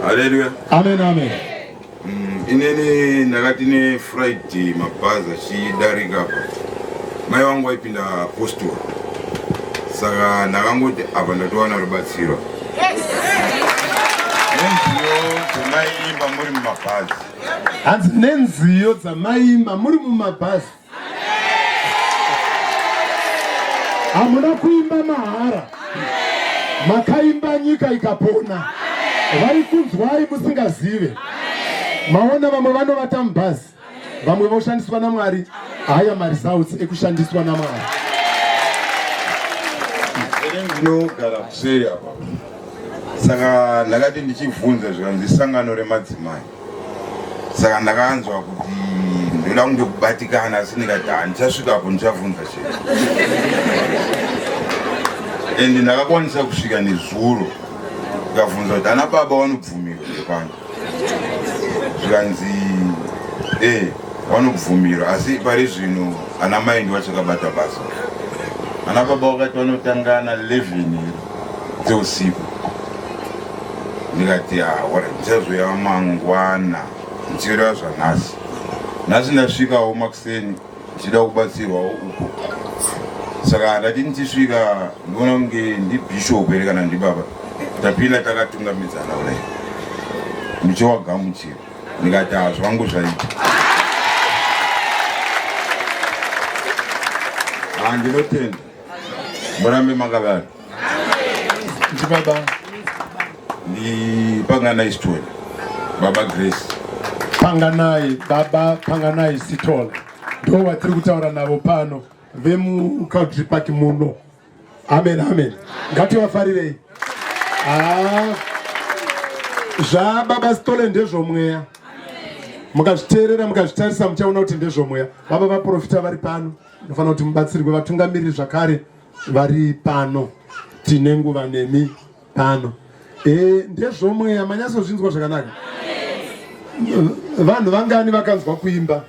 Haleluya. Amen, amen. Inini ndakati nefriday mabhazi achidarika apa mai vangu vaipinda apostle, saka ndakangoti apa ndatowana rubatsiro nenziyo dzamaiimba muri mumabhazi. Hanzi nenziyo dzamaimba muri mumabhazi. Hamuna kuimba mahara, makaimba nyika ikapona. Vari kunzwai musingazive. Maona vamwe vanovata mubhazi, vamwe voshandiswa naMwari. Haya maresults ekushandiswa naMwari. Ini ndinogara kuseri apa, saka ndakati ndichibvunza zvikanzi sangano remadzimai, saka ndakanzwa kuti ndoda kunge kubatikana, asi ndikati handichasvikapo, ndichabvunza chete. And ndakakwanisa kusvika nezuro, ndikabvunza kuti ana baba vanobvumirwa here pano, zvikanzi e vanobvumirwa, asi pari zvino ana mai ndi vachakabata basa, ana baba vakati vanotanga na 11 dzeusiku. Ndikati awara ndichazoya mangwana, ndichireva zvanhasi. Nhasi ndasvikawo makuseni ndichida kubatsirwawo uko, saka ndati ndichisvika ndinoona kunge ndibhishop here kana ndibaba. Tapinda takatungamidzana kudai, ndichiwagamuchira, ndikati ha, zvangu zvaita. Ha, ndinotenda, murambe makadaro. Ndibaba. Ndipanganai Sithole, baba Grace. Panganai, baba Panganai Sithole ndo vatiri kutaura navo pano vemuCountry Park muno. Amen, amen. Ngativafarirei. Ah, zvababa Sithole ndezvomweya. Mukazviteerera, mukazvitarisa, muchaona kuti ndezvomweya. Baba vaprofita vari pano, munofanira kuti mubatsirwe. Vatungamiriri zvakare vari pano, tine nguva nemi pano. Ndezvomweya, manyatsozvinzwa zvakanaka. Vanhu vangani vakanzwa kuimba?